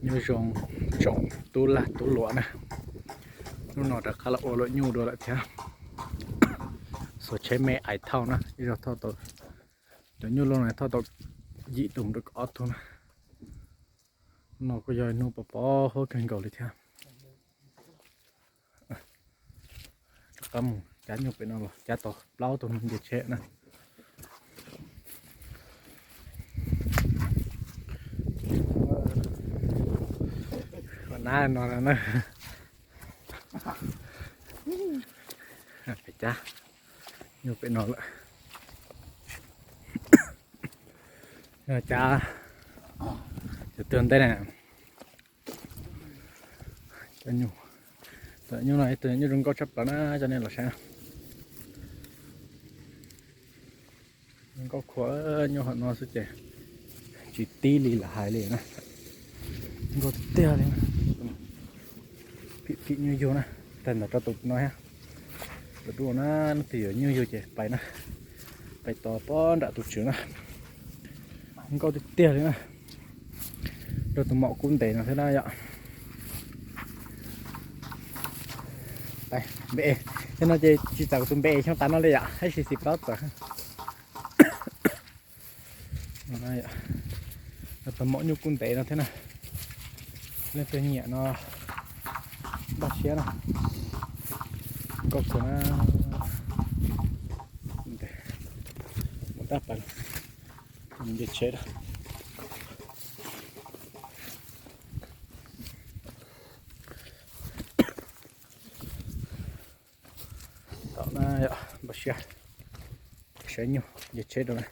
Nyob zoo tsoom tub lag tub luam na, hnub no rov qab los ua luam nyuj dua lawm thiab. Xuas tsheb me ais thauj na, ib zaug thauj tau, cov nyuj loj no thauj tau yim tus rau kaum ob tug na. Hnub no kuj yog hnub pos pos huab kawg nkaus li thiab. Rov qab mus cab nyuj pem no los cab tau plaub tug no nce tsheb na. Nab no na, pem cab nyuj pem no lawm. Cab cov twg ntej na. Cov nyuj, tus nyuj no ib tug nyuj zoo nkauj tshaj plaws na, coj nej los saib na. Zoo nkauj khuav, nyuj hom no xwb ces tsis tib li lawm hais li na. Nkauj tiag tiag li. Phim phim nyuj yug na, tag ntawd rau tus no thiab. Tus dub na, leej twg yuav nyuj yug ces pais na, pais tos pob nram tus tswv na. Nkauj tiag tiag li na. Rau tus maum kub ntev no thiab na yom. Npe, thiab no ces tsis txawm tus npe xyoo tas no li yom, tab sis xis plaub txawm. Tus maum nyuj kub ntev no thiab na. Leej twg nyiam no npaj siab na. Nkauj khuav na. Mus dab pas, nce tsheb na. Tom na, npaj siab saib nyuj nce tsheb rau na.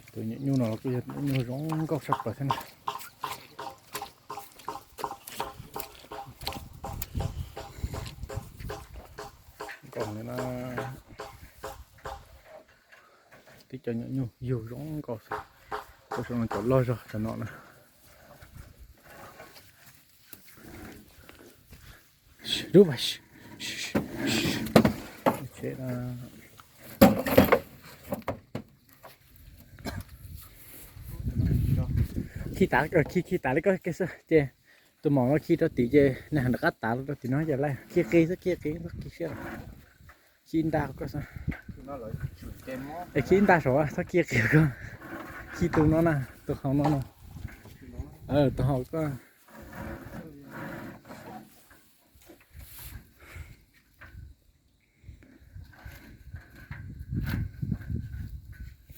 Tus nyuam nyuj no los kuj yog nyuam nyuj zoo nkauj tshaj plaws thiab na. Nkauj li na. Tib cov nyuam nyuj yug zoo nkauj xwb. Cov no cov loj zog cov no na. Rub, khi tav, khi khi tav li ko xwb ces tus maum no khi rau tim ces nws rov qab tav rau tim no ces laij khi qis xwb, khi qis xwb, khi siab. Khi nta ko xwb. Es khi nta saum txhob khi qis ko. Khi tus no na, tus hauv no na. Tus hauv ko.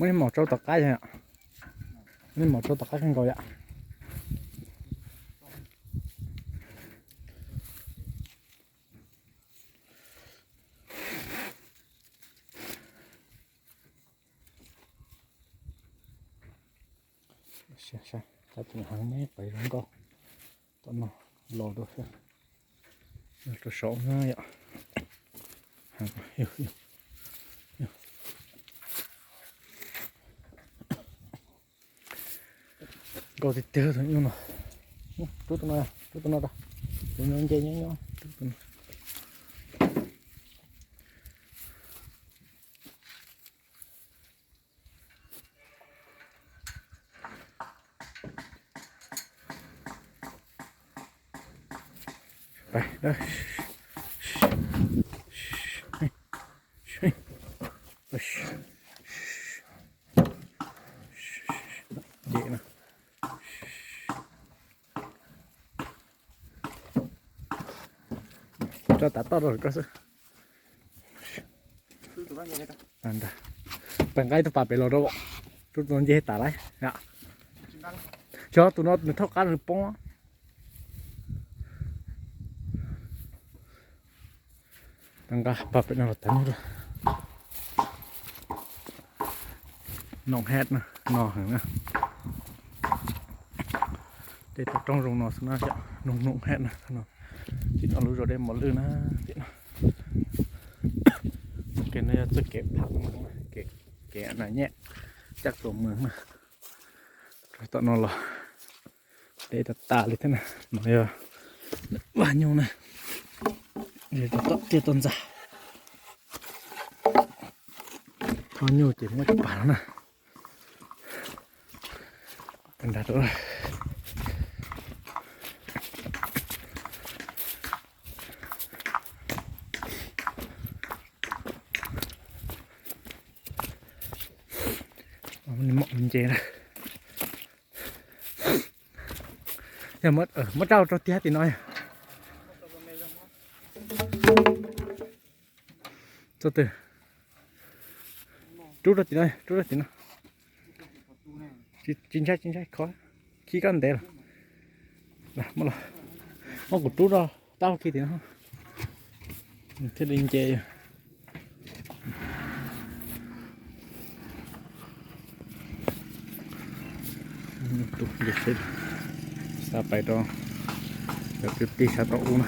Muab niag maum tsau tom qab yom. Muab niag maum tsau tom qab kawg nkaus yom. Saib, tus heev ne, pais zoo nkauj. Tom no los dua, rau saum na yom. Nkauj tiag tiag tus nyuj no. Rub tus no, rub tus no rau. Tus no nce nyob nyob, rub tus no. Tso tav toj rau ko xwb. Tag nrho. Pab nqa ib tug pas pem los rau, rub tus no nce tas lawm. Xyov tus no nws thaub qab nws poob. Pab nqa pas pem no los tav nyuj rau. Noom head na, no heev na. Tej toj roob zoo no xwb na yom, noom head na. Tim no lub zos Dej Mos Lwj na, tim no. Kev no yog txoj kev pham, kev, kev nas nyej caj tuam mws na. Rau tom no los deb tas tas li thiab na. No yog vaj nyuj na, rau tom tiaj tom ntxa. Ho nyuj ces muab cov pas no na. Nrad rau. Nce na. Yog muab rau rau tiag tim no. Txog twg? Rub rau tim no, rub rau tim no. Tsis ntshai, tsis ntshai, khov, khib koj ntev lawm. Muab kuv rub rau tau khi tim no thiaj li nce. Tus xav pais rau cov kwv tij sab tom ub na.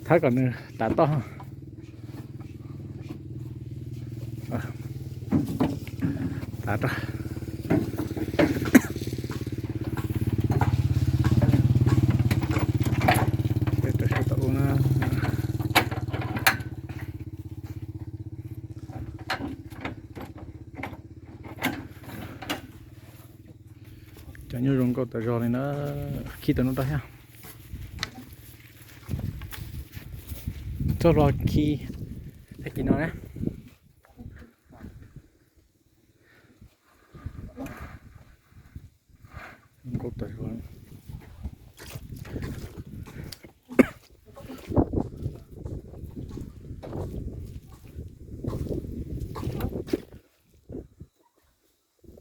Thawb kom nws tav toj. Tav rau. Rau sab tom ub na. Cov nyuj zoo nkauj tas zog li na. Khi tau no rau thiab. Txog los khi tag kis no na. Nkauj tas zog.